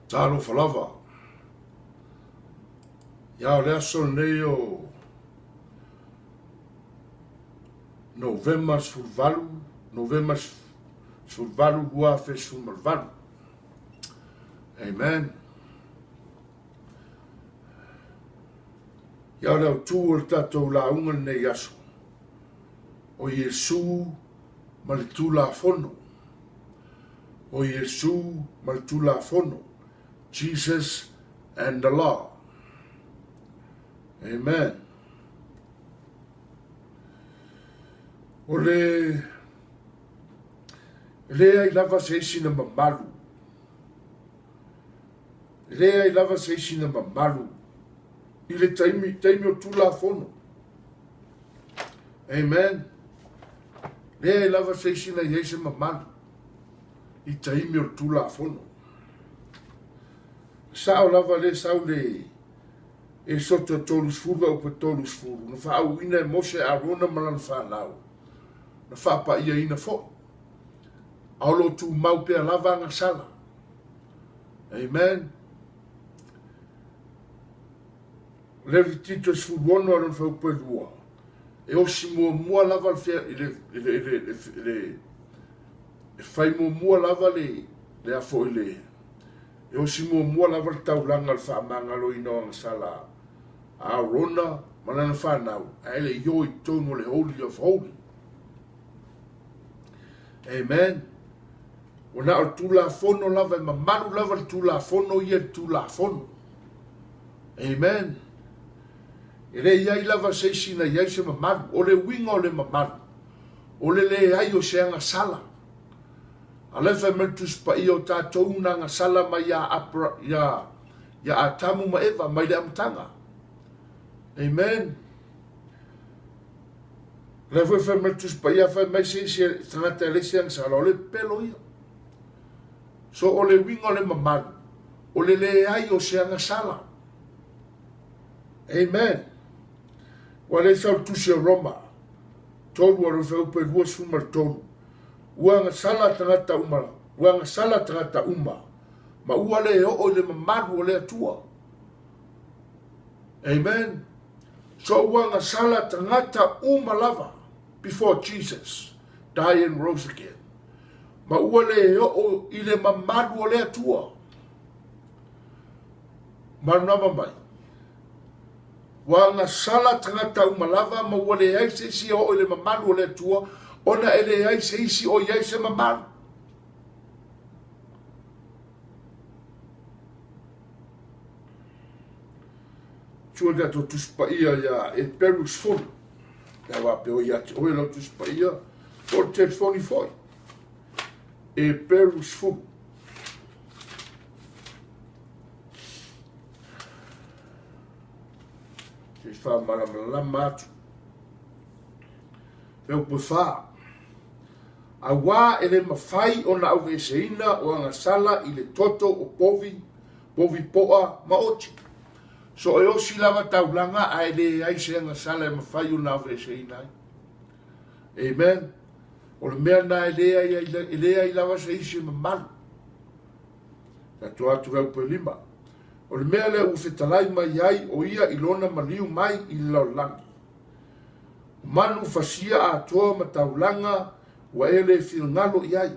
Talofa lava. Ia o le aso lenei o Novema 18, Novema 18, 2018. Amen. Ia o le autu o le tatou lauga lenei aso, o Iesu ma le Tulafono. O Iesu ma le Tulafono. Jesus and the law. Amen. O le leai lava se isi na mamalu. Leai lava se isi na mamalu i le taimi, taimi o Tulafono. Amen. Leai lava se isi na i ai se mamalu i taimi o le Tulafono. Sao lava le sau le Esoto 30 upu 30, na faaauina e Mose Arona ma lana fanau, na faapaiaina foi. A o lo o tumau pea lava agasala. Amen. Levitito 16 a lona fuaiupu e 2. E osi muamua lava le, le, le, le, le, le e fai muamua lava le, le a foi le, e osi muamua lava le taulaga le faamagaloina o agasala a Arona ma lana fanau, ae le i o i totonu o le Holy of Holy. Amen. Ua na o le Tulafono lava, e mamalu lava le Tulafono ia le Tulafono. Amen. E le i ai lava se isi na i ai se mamalu. O le uiga o le mamalu, o le leai o se agasala. A lea fai mai le Tusi Paia o tatou na agasala mai ia, Abra, ia, ia Atamu ma Eva mai le amataga. Amen. Lea foi fai mai le Tusi Paia, fai mai se isi tagata e le se agasala, o le pepelo ia. So o le uiga o le mamalu, o le leai o se agasala. Amen. Ua le sau le Tusi o Roma, 3 a le 23. Ua agasala tagata uma, ua agasala tagata uma, ma ua le oo i le mamalu o le Atua. Amen. So ua agasala tagata uma lava before Jesus die and rose again. Ma ua le oo i le mamalu o le Atua. Manava mai. Ua agasala tagata uma lava ma ua leai se isi e oo i le mamalu o le Atua, ona e leai se isi o i ai se mamalu. Sua le tatou Tusi Paia ia Eperu 10. Ia faapea o ia te oe lau Tusi Paia, po o le telefoni foi. Eperu 10. Se i faamalamalama atu. Fuaiupu 4. Auā e le mafai ona auveeseina o agasala i le toto o povi, povi poa ma oti. So e osi lava taulaga ae leai se agasala e mafai ona auveeseina ai. Amen. O le mea na e leai lava se isi e mamalu. Tatou atu fuaiupu e 5. O le mea lea ua fetalai mai ai o ia i lona maliu mai i le lalolagi. O manu fasia atoa ma taulaga ua e le finagalo i ai,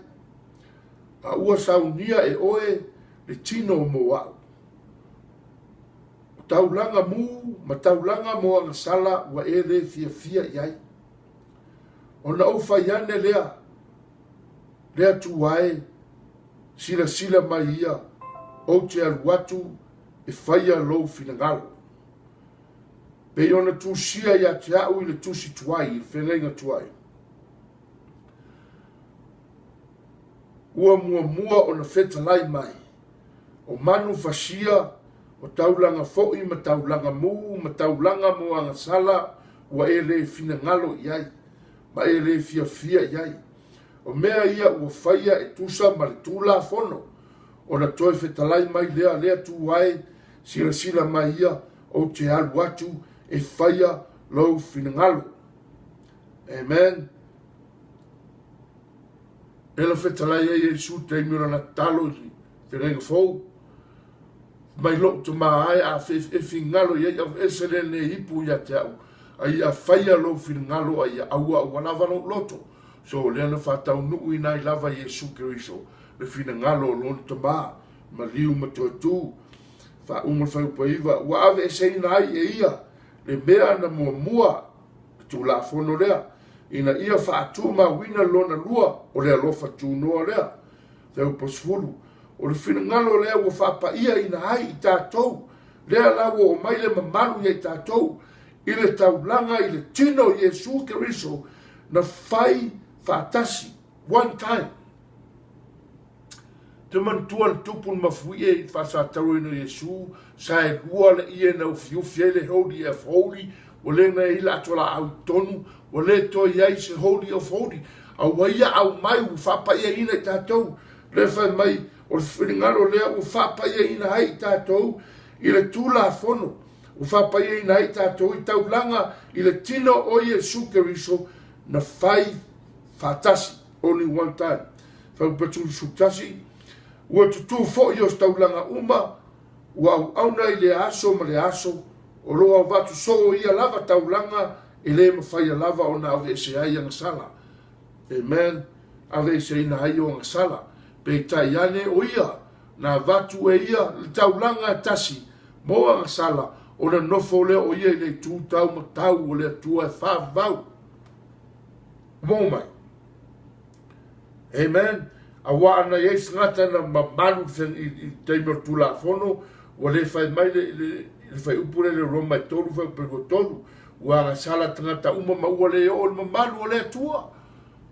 a ua saunia e oe le tino mo au. O taulaga mu ma taulaga mo agasala ua e le fiafia i ai. Ona ou fai ane lea, le Atua e, silasila mai ia, ou te alu atu e faia lou finagalo. Pei ona tusia ia te au i le tusi tuai, i le feagaiga tuai. Ua muamua ona fetalai mai, o manu fasia, o taulaga foi ma taulaga mu ma taulaga mo agasala ua e le finagalo i ai, ma e le fiafia i ai. O mea ia ua faia e tusa ma le Tulafono, ona toe fetalai mai lea, le Atua e, silasila mai ia, ou te alu atu e faia lou finagalo. Amen. E la fetalai ai Iesu taimi o lana tatalo i le feagaiga fou. Mai lou tama ae a e finagalo i ai, aveese lenei ipu ia te au, a ia faia lou finagalo, a ia aua aua lava lou loto. So lea na faataunuuina ai lava Iesu Keriso le finagalo o lona tama, maliu ma toe tu. Faauma le fuaiupu 9, ua aveeseina ai e ia le mea na muamua, le Tulafono lea, ina ia faatumauina lona lua o le alofa tunoa lea. Fuaiupu 10, o le finagalo lea ua faapaiaina ai i tatou, lea la ua oo mai le mamalu ia i tatou, i le taulaga i le tino o Iesu Keriso na fai faatasi, one time. Te manatua le tupu le mafuie i le faasatauaina o Iesu, sa e lua le ie na ufiufi ai le Holy of Holy, ua le na i le atoa laau i totonu, ua le toe i ai se Holy of Holy, a ua ia aumai ua faapaiaina i tatou. Le fai mai, o le finagalo lea ua faapaiaina ai i tatou i le Tulafono, ua faapaiaina ai i tatou i taulaga i le tino o Iesu Keriso na fai faatasi, only one time. Fuaiupu 11, ua tutū foi o se taulaga uma, ua auauna i le aso ma le aso, o lo o avatu soo ia lava taulaga e le mafaia lava ona aveese ai agasala. Amen. Aveeseina ai o agasala. Peitai ane o ia, na avatu e ia le taulaga e tasi mo agasala, ona nofo lea o ia i le itu taumatau o le Atua e faavavau. Mo mai. Amen. Aua ana i ai se tagata na mamalu i taimi o le Tulafono, ua le fai mai le fuaiupu lea i le Roma e 3 fuaiupu 23, ua agasala tagata uma ma ua le oo le mamalu o le Atua.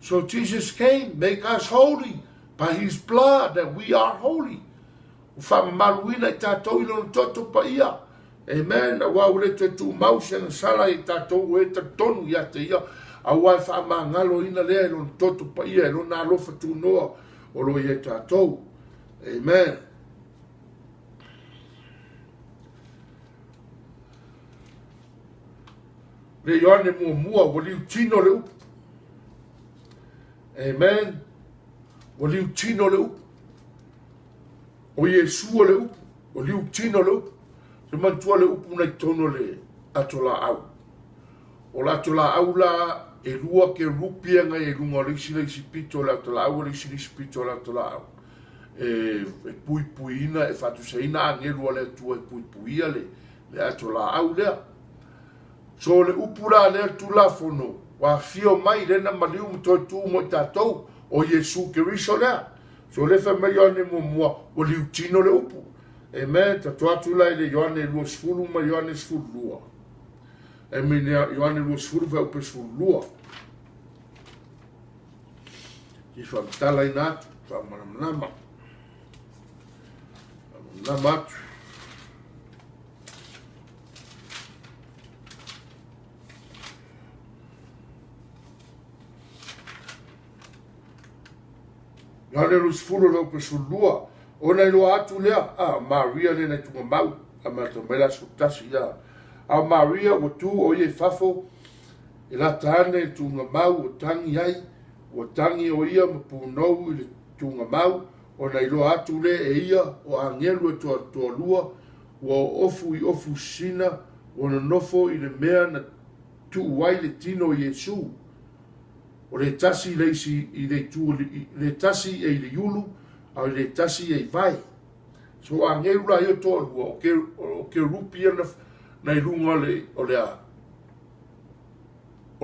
So Jesus came, make us holy by his blood that we are holy. Ua faamamaluina i tatou i lona toto paia. Amen. Aua ua le toe tumau se agasala i tatou ua e talitonu ia te ia, aua e faamagaloina lea i lona toto paia, i lona alofa tunoa o lo o i ai tatou. Amen. Le Ioane muamua, ua liutino le upu. Amen. Ua liutino le upu. O Iesu o le upu, ua liutino le upu. Te manatua le upu na i totonu o le atolaau. O le atolaau la e lua kerupi e ngai e lunga o le isi le isi pito o le atolaau, o le isi le isi pito o le atolaau. E puipuiina, e faatusaina agelu a le Atua e puipuia le atolaau lea. So le upu la lea le Tulafono, ua afio mai lea na maliu ma toe tu mo i tatou, o Iesu Keriso lea. So le fai mai Ioane muamua, ua liutino le upu. Amen. Tato atu la i le Ioane 20 ma Ioane 12. Amen. Ioane 20 fuaiupu 12. I whakatalaina atu, whakamanamanama. Whakamanamanama atu. Ioane 20 fuaiupu 12, ona iloa atu lea, a Maria lea na tuugamau, a matou mai la 11 ia. A Maria ua tu o ia i fafo, e lata ane i le tuugamau ua tangi ai, ua tangi o ia ma punou i le tuugamau, ona iloa atu lea e ia o agelu e toalua, ua oofu i ofu sina, ua nonofo i le mea na tuu ai le tino o Iesu. O le tasi le isi i le itu, le tasi e i le iulu, a o le tasi e i vai. So agelu la ia toalua, o kerupi ia na i lunga o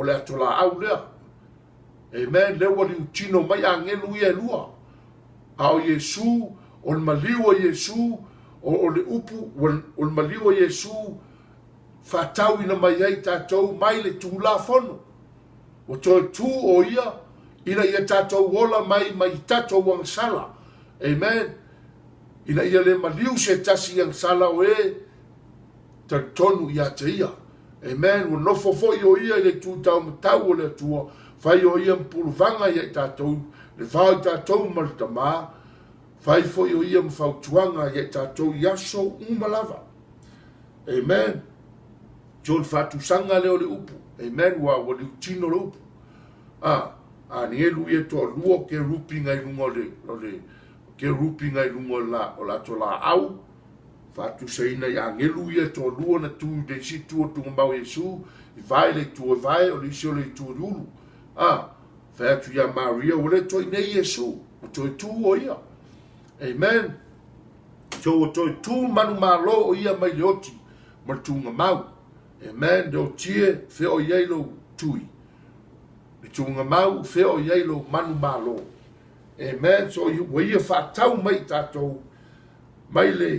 le atolaau lea. Amen. Le ua liutino mai agelu ia e lua. A o Iesu, o le maliu o Iesu, o le upu, o le maliu o Iesu, faatauina mai ai tatou mai le Tulafono. Ua toe tu o ia, ina ia tatou ola mai mai tatou agasala. Amen. Ina ia le maliu se tasi agasala o e talitonu ia te ia. Amen. Ua nofo foi o ia i le itu taumatau o le Atua, fai o ia ma puluvaga ia i tatou, le vao i tatou ma le tamā, fai foi o ia ma fautuaga ia i tatou i aso uma lava. Amen. So le faatusaga lea o le upu. Amen. Ua liutino le upu. A agelu ia toalua o kerupi ngai lunga o le kerupi ngai lunga o le atolaau, Faatusaina i agelu ia e toalua na tu i le isi itu o le tuugamau o Iesu, i vae le itu e vae, o le isi o le itu o le ulu. A, fai atu ia Maria, ua le toe i inei Iesu, ua toe tu o ia. Amen. So ua toe tu manumalo o ia mai le oti ma le tuugamau. Amen. Le oti e, fea o i ai lou tui. Le tuugamau, fea o i ai lou manumalo. Amen. So ua ia faatau mai i tatou mai le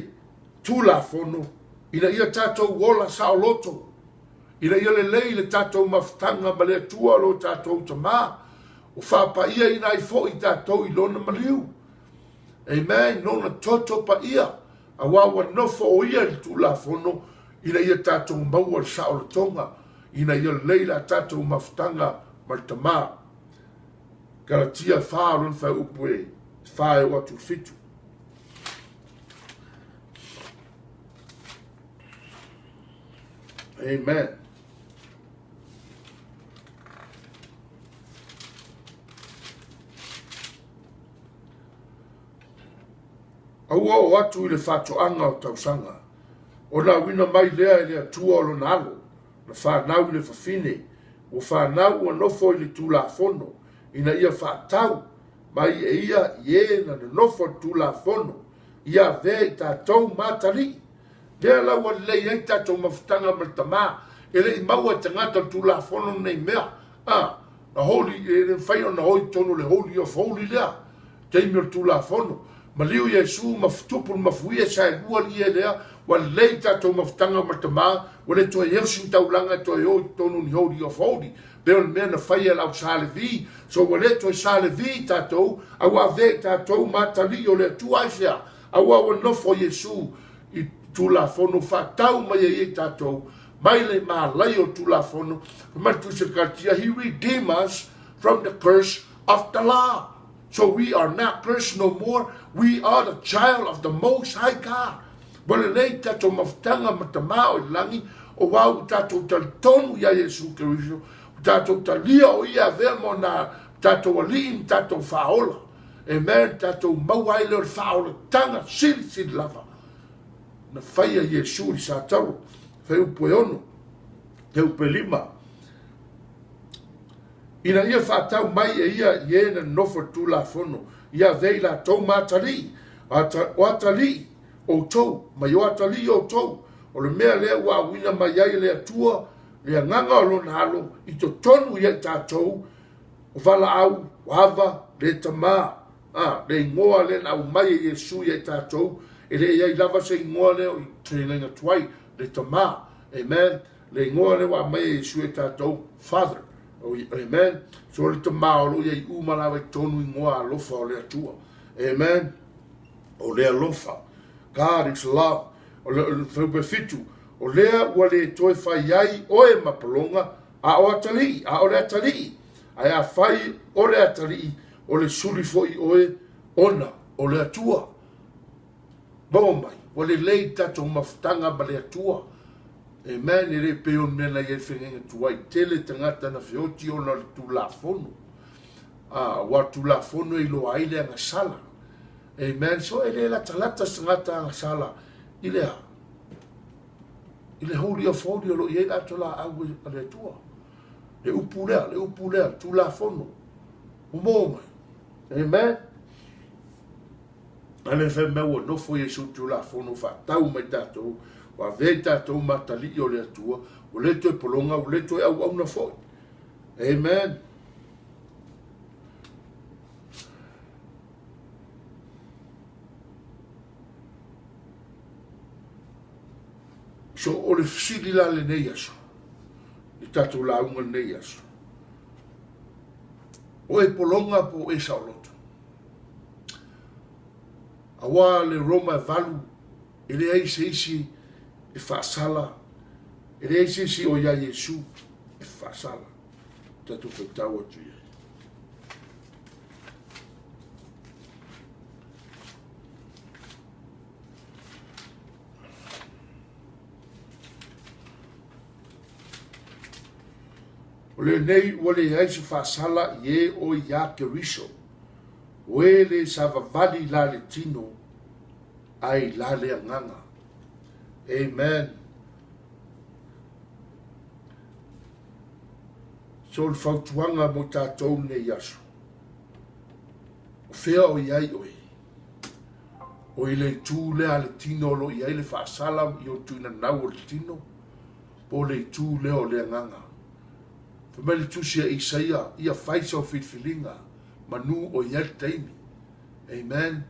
Tulafono ina ia tatou ola saoloto, ina ia lelei le tatou mafutaga ma le Atua lo tatou Tama, o faapaiaina ai foi tatou i Lona maliu. Amen. Lona toto paia, auā ua nofo o Ia i le Tulafono ina ia tatou maua le saolotoga, ina ia lelei la tatou mafutaga ma le Tama. Galatia 4, lona fuaiupu e 4 e oo atu i le 7. Amen. Aua oo atu i le faatoaga o tausaga, ona auina mai lea e le Atua o lona alo, na fanau i le fafine, ua fanau ua nofo i le Tulafono, ina ia faatau mai e ia i e na nonofo i le Tulafono, ia avea i tatou ma atalii. Lea la ua lelei ai tatou mafutaga ma le Tama, e le i maua e tagata o le Tulafono lenei mea, a, na holy, e le mafai ona o i totonu o le Holy of Holy lea, taimi o le Tulafono. Maliu Iesu ma tupu le mafuie sa e lua lie lea, ua lelei tatou mafutaga ma le Tama, ua le toe eo sina taulaga e toe o i totonu ni Holy of Holy. Pei o le mea na faia e le au Sa Levi, so ua le toe Sa Levi tatou, a ua avea i tatou ma atalii o le Atua. Aisea? Aua ua nofo Iesu i Tulafono faatau mai ai i tatou mai le malai o Tulafono. Fai mai le Tusi a le Kalatia, He redeemed us from the curse of the law. So we are not cursed no more, we are the child of the Most High God. Ua lelei tatou mafutaga ma Tama o i lagi, o au ua tatou talitonu ia Iesu Keriso, ua tatou talia o ia avea mo na tatou alii ma tatou faaola. Amen. Tatou maua ai lea o le faaolataga silisili lava na faia Iesu i le satauro. Fai upu e ono, te upu e lima. Ina ia faatau mai e ia i e na nonofo i le Tulafono, ia avea i latou ma atalii, o atalii outou, mai o atalii outou, o le mea lea ua auina mai ai e le Atua le agaga o lona alo i totonu ia i tatou, o valaau, o ava, le Tama, a, le igoa lea na aumai e Iesu ia i tatou, e le i ai lava se igoa lea o i feagaiga tuai, le Tama, amen, le igoa lea ua aumai e Iesu ia i tatou, Father, amen, so le Tama o lo o i ai uma lava i totonu igoa alofa o le Atua, amen, o le alofa, God is love, o le fuaiupu e 7, o lea ua le toe fai ai oe ma pologa, a o atalii, a o le atalii, ae afai o le atalii, o le suli foi oe ona o le Atua. Maua mai, ua lelei tatou mafutaga ma le Atua. Amen, e le pei o le mea na i ai le feagaiga tuai, tele tagata na feoti ona o le Tulafono. A, aua o le Tulafono e iloa ai le agasala. Amen, so e le latalata se tagata agasala i le a? I le Holy of Holy o lo o i ai le ato laau a le Atua. Le upu lea, le upu lea, le Tulafono. Ua maua mai. Amen. A le fai mea ua nofo Iesu i Tulafono faatau mai tatou, ua avea i tatou ma atalii o le Atua, ua le toe pologa, ua le toe auauna foi. Amen. So o le fesili la lenei aso, le tatou lauga lenei aso, o e pologa po o e saoloto? Aua le Roma e 8, e leai se isi e faasala, e leai se isi o ia Iesu e faasala. Tatou faitau atu i ai. O lenei ua leai se faasala i e o iā Keriso, o e le savavali la le tino, ae i la le agaga. Amen. So le fautuaga mo tatou lenei aso. O fea o i ai oe? O i le itu lea a le tino o lo o i ai le faasala i o tuinanau o le tino, po o le itu lea o le agaga. Fai mai le tusi a Isaia, ia fai sau filifiliga, manu o i ai le taimi. Amen.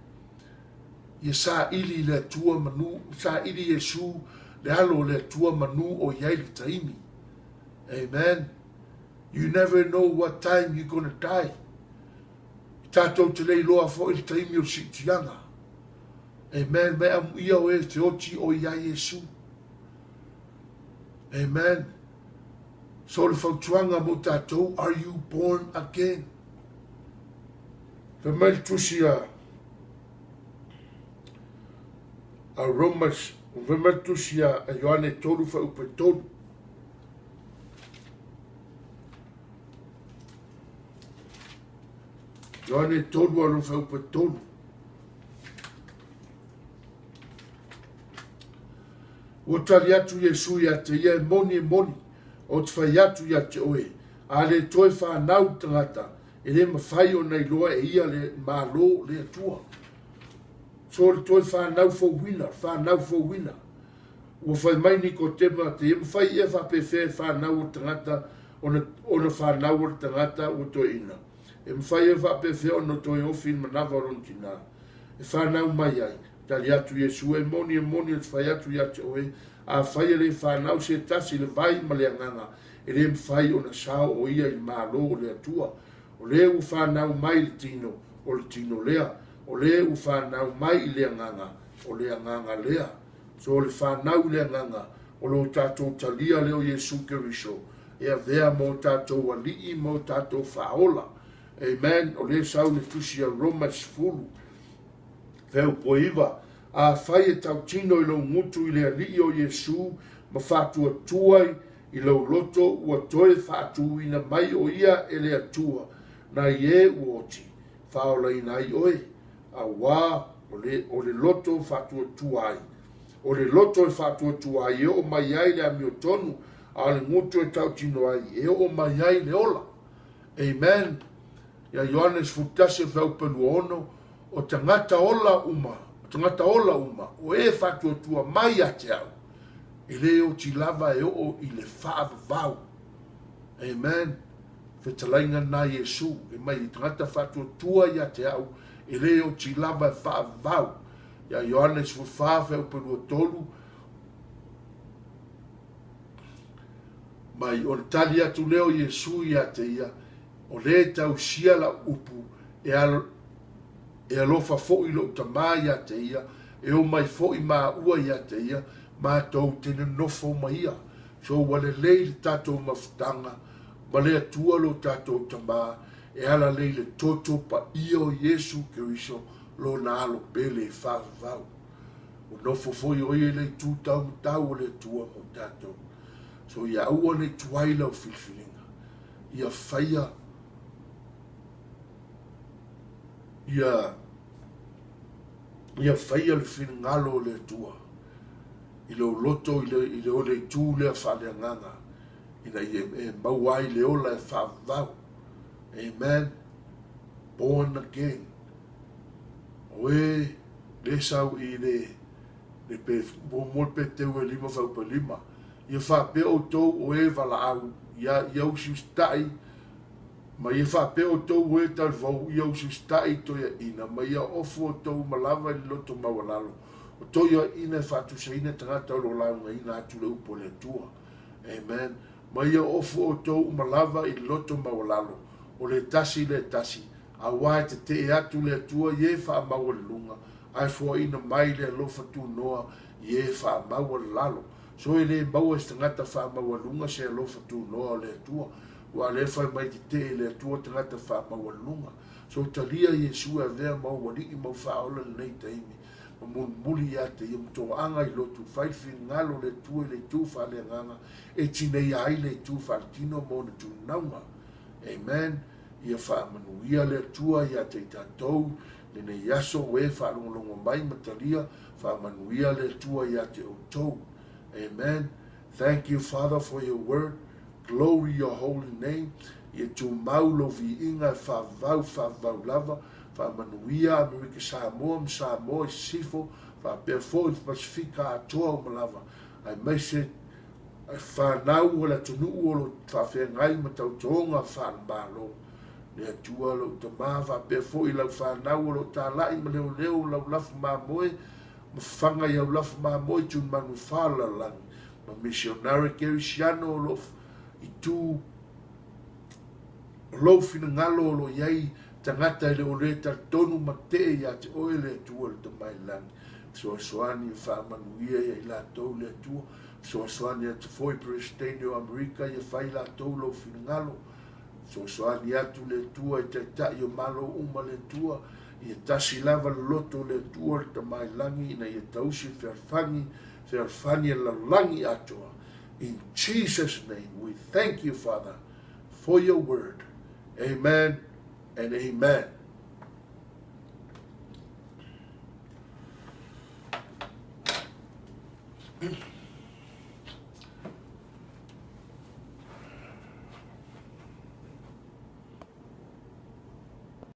Ia saili i le Atua manu, saili Iesu le alo o le Atua manu o i ai le taimi. Amen. You never know what time you're gonna die. I tatou te le iloa foi le taimi o le siitiaga. Amen. Mai amuia o e te oti o i ai Iesu. Amen. So le fautuaga mo tatou, are you born again? Fai mai le tusi a a Romans, fai mai le tusi a Ioane 3 fuaiupu e 3. Ioane 3 a lona fuaiupu e 3. Ua tali atu Iesu ia te ia, e moni, e moni, ou te fai atu ia te oe, a le toe fanau le tagata, e le mafai ona iloa e ia le Malo le Atua. So le toe fanau fouina, fanau fouina. Ua fai mai Nikotema, te ia mafai ea faapefea e fanau o le tagata, ona, ona fanau o le tagata ua toeaina. E mafai ea faapefea ona toe ofi i le manava o lona tinā, e fanau mai ai. Tali atu Iesu, E moni, e moni, ou te fai atu ia te oe, afai e le fanau se tasi i le vai ma le agaga, e le mafai ona sao o ia i le Malo o le Atua. O le ua fanau mai i le tino, o le tino lea. O le ua fanau mai i le agaga, o le agaga lea. So o le fanau i le agaga, o lo tatou talia lea o Iesu Keriso, e avea ma o tatou Alii ma o tatou Faaola. Amen. O lea sau le tusi a Roma 10, Feupoiva, Afai e tautino i lou gutu i le Alii o Iesu ma faatuatua i lou loto ua toe faatuina mai o ia e le Atua nai e ua oti, faaolaina ai oe, auā o le, o le loto faatuatua ai. O le loto e faatuatua ai e oo mai ai le amiotonu, a o le gutu e tautino ai e oo mai ai le ola. Amen. Ia Ioane 11 fuaiupu 26, O tagata ola uma, o tagata ola uma, o e faatuatua mai ia te au, e le oti lava e oo i le faavavau. Amen. Fetalaiga na Iesu, e mai i tagata faatuatua ia te au, e le oti lava e faavavau. Ia Ioane 14 fuaiupu 23, mai o le tali atu lea o Iesu ia te ia, o le tausia lau upu, e alo, e alofa foi lou Tama ia te ia, e omai foi maua ia te ia, matou te nonofo ma ia. So ua lelei le tatou mafutaga ma le Atua lo tatou Tama, e ala lei le toto paia o Iesu Keriso lona alo pele e faavavau. Ua nofo foi o ia i le itu taumatau o le Atua mo tatou. So ia aua ne i tuai lau filifiliga, ia faia ia ia faia le finagalo o le Atua i lou loto i le, i le, o le itu lea faaleagaga ina ia e maua ai le ola e faavavau. Amen. Born again. O e le sau i le le pe muamua le Peteu e 5 fuaiupu e 5. Ia faapea outou o e valaau ia ia usiusitai Ma ia faapea outou o e talavou, ia usiusitai i toeaiina, ma ia ofu outou uma lava i le loto maualalo, o toeaiina e faatusaina tagata o lo o laugaina atu le upu a le Atua. Amen. Ma ia ofu outou uma lava i le loto maualalo, o le tasi i le tasi, auā e tetee atu le Atua i e faamaualuluga, ae foaina mai le alofa tunoa i e faamaualalalo. So e le maua e se tagata faamaualuga se alofa tunoa o le Atua. Ua lea fai mai tetee i le Atua tagata faamaualuluga. So talia Iesu e avea ma ou alii ma ou faaola i lenei taimi, ma mulimuli ia te ia ma toaga i lotu, fai le finagalo o le Atua i le itu faaleagaga e tineia ai le itu faaletino ma ona tunauga. Amen. Ia faamanuia le Atua ia te i tatou Lenei aso ua e faalogologo mai ma talia, faamanuia le Atua ia te outou. Amen. Thank you, Father, for your word. Glory your holy name. Ia tumau lou viiga e faavavau faavavau lava. Faamanuia Amerika Samoa ma Samoa i Sisifo, faapea foi le Pasefika atoa uma lava, aemaise fanau o le atunuu o lo o faafeagai ma tautoga faale-Malo. Le Atua lou Tama, faapea foi lau fanau o lo o talai ma leoleo lau lafu mamoe ma faga i au lafu mamoe i tumanu e fa o le lalolagi, ma misionare kerisiano o lo o i tu o lou finagalo o lo o i ai tagata e le o le talitonu ma tee ia te oe le Atua le Tama i le Lagi. Fesoasoani e faamanuia ia i latou le Atua. Fesoasoani atu foi Peresitene o Amerika ia fai latou lou finagalo. Fesoasoani atu le Atua i Taitai o Malo uma le Atua. Ia tasi lava le loto o le Atua le Tama i Lagi ina ia tausi fealofani, fealofani a le lalolagi atoa. In Jesus name we thank you, Father, for your word. Amen and amen.